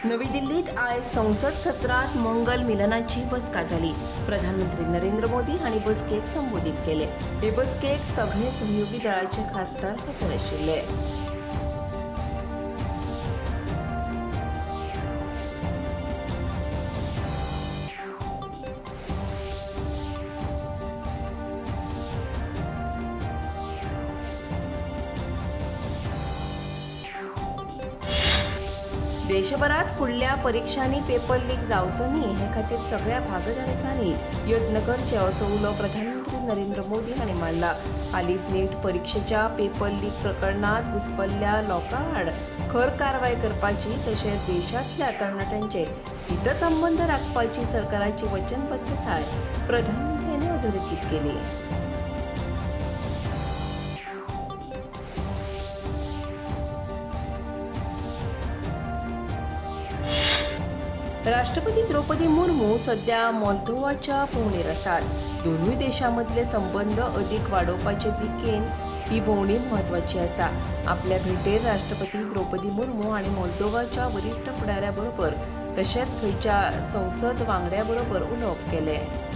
नवी दिल्लीत आयज संसद सत्रांत मंगल मिलनाची बसका जाली. प्रधानमंत्री नरेंद्र मोदी हांणी बसकेक संबोधीत केले. हे बसकेक सगळे सहयोगी दळाचे खासदार हजर आशिल्ले. देशभरात फुडल्या परिक्षांनी पेपर लीक जावचो न्ही हे खातीर सगळ्या भागधारकांनी यत्न करचे असो उलो प्रधानमंत्री नरेंद्र मोदी हांणी मारला. हालींच नीट परिक्षेच्या पेपर लीक प्रकरणांत घुस्पल्ल्या लोकां आड खर कारवाय करपाची तशेंच देशांतल्या तरणाट्यांचे हितसंबंद राखपाची सरकाराची वचनबद्धताय प्रधानमंत्र्यांनी अधोरेखीत केली. राष्ट्रपती द्रौपदी मुर्मू सध्या मोल्दोवाच्या भोंवडेर आसात. दोनूय देशां मदले संबंद अदीक वाडोवपाचे दिकेन ही भोंवडी म्हत्वाची आसा. आपल्या भेटेर राष्ट्रपती द्रौपदी मुर्मू हांणी मोल्दोवाच्या वरिश्ठ फुडाऱ्या बरोबर तशेंच थंयच्या संसद वांगड्या बरोबर उलोवप केलें.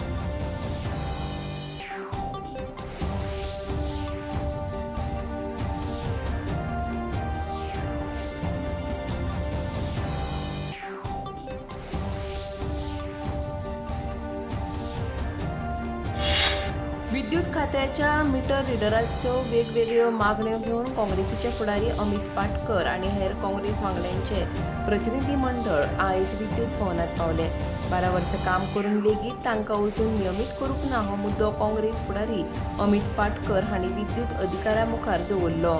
विद्युत खात्याच्या मिटर रिडराच्यो वेगवेगळ्यो मागण्यो घेवन काँग्रेसीचे फुडारी अमित पाटकर आनी हेर काँग्रेस वांगड्यांचे प्रतिनिधी मंडळ आयज विद्युत भवनात पावले. 12 वर्सां काम करून लेगीत तांकां अजून नियमीत करूंक ना हो मुद्दो काँग्रेस फुडारी अमित पाटकर हांणी विद्युत अधिकाऱ्यां मुखार दवरलो.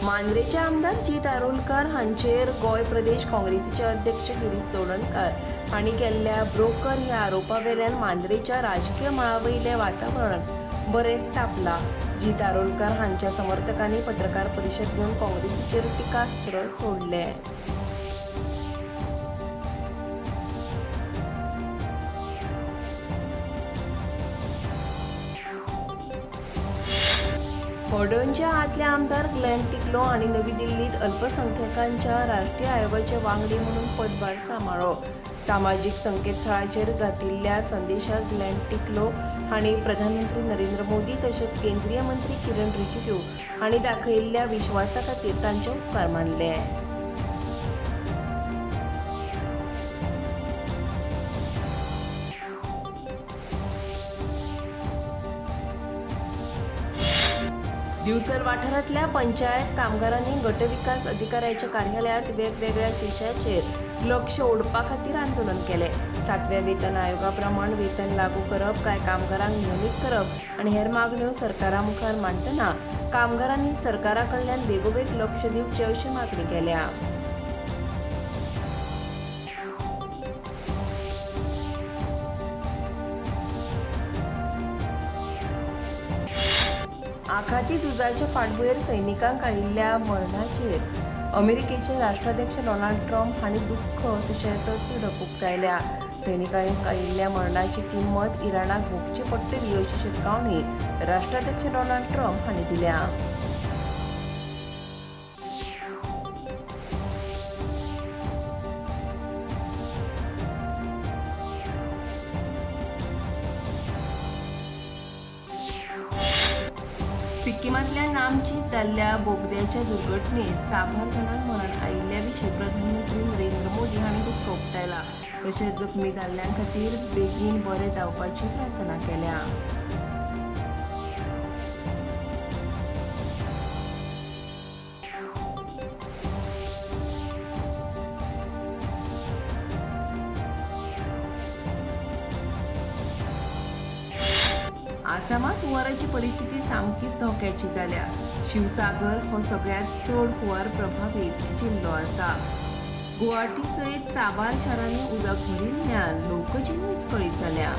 मांद्रेचे आमदार जीत आरोलकार हांचेर गोंय प्रदेश काँग्रेसीचे अध्यक्ष गिरीश चोडणकार हांणी केल्ल्या ब्रोकर ह्या आरोपा वेल्यान मांद्रेच्या राजकीय मळा वयलें वातावरण बरेंच तापलां. जीत आरोलकार हांच्या समर्थकांनी पत्रकार परिशद घेवन काँग्रेसीचेर टिकास्त्र सोडलें. हळदोणचे आदले आमदार ग्लॅन टिकलो हांणी नवी दिल्लीत अल्पसंख्याकांच्या राष्ट्रीय आयोगाचे वांगडी म्हणून पदभार सांबाळ्ळो. सामाजीक संकेतथळाचेर घातिल्ल्या संदेशात ग्लॅन टिकलो हांणी प्रधानमंत्री नरेंद्र मोदी तशेंच केंद्रीय मंत्री किरण रिजिजू हांणी दाखयिल्ल्या विस्वासा खातीर तांचे उपकार मानले. दिवचल वाठारांतल्या पंचायत कामगारांनी गटविकास अधिकाऱ्याच्या कार्यालयांत वेगवेगळ्या विशयाचेर लक्ष ओडपा खातीर आंदोलन केलें. सातव्या वेतन आयोगा प्रमाण वेतन लागू करप, कांय कामगारांक नियमीत करप आनी हेर मागण्यो सरकारा मुखार मांडटना कामगारांनी सरकारा कडल्यान बेगोबेग लक्ष दिवचें अशी मागणी केल्या. आखाती झुजाच्या फाटभुंयेर सैनिकांक आयिल्ल्या मरणाचेर अमेरिकेचे राष्ट्राध्यक्ष डोनाल्ड ट्रम्प हांणी दुख्ख तशेंच तिडक उक्तायल्या. सैनिकांक आयिल्ल्या मरणाची किंमत इराणाक भोगची पडटली अशी शिटकावणी राष्ट्राध्यक्ष डोनाल्ड ट्रम्प हांणी दिल्या. सिक्किमांतल्या नामची जाल्ल्या बोगद्याच्या दुर्घटनेत साबार जाणांक मरण आयिल्ल्या विशीं प्रधानमंत्री नरेंद्र मोदी हांणी दुख्ख उक्तायलां. तशेंच जखमी जाल्ल्यां खातीर बेगीन बरे जावपाची प्रार्थना केल्या. आसामात हुंवाराची परिस्थिती सामकीच धोक्याची जाल्या. शिवसागर हो सगळ्यांत चड हुंवार प्रभावीत जिल्लो आसा. गुवाहाटी सयत साबार शारांनी उदक भरिल्ल्यान लोकजीण विस्कळीत जाल्या.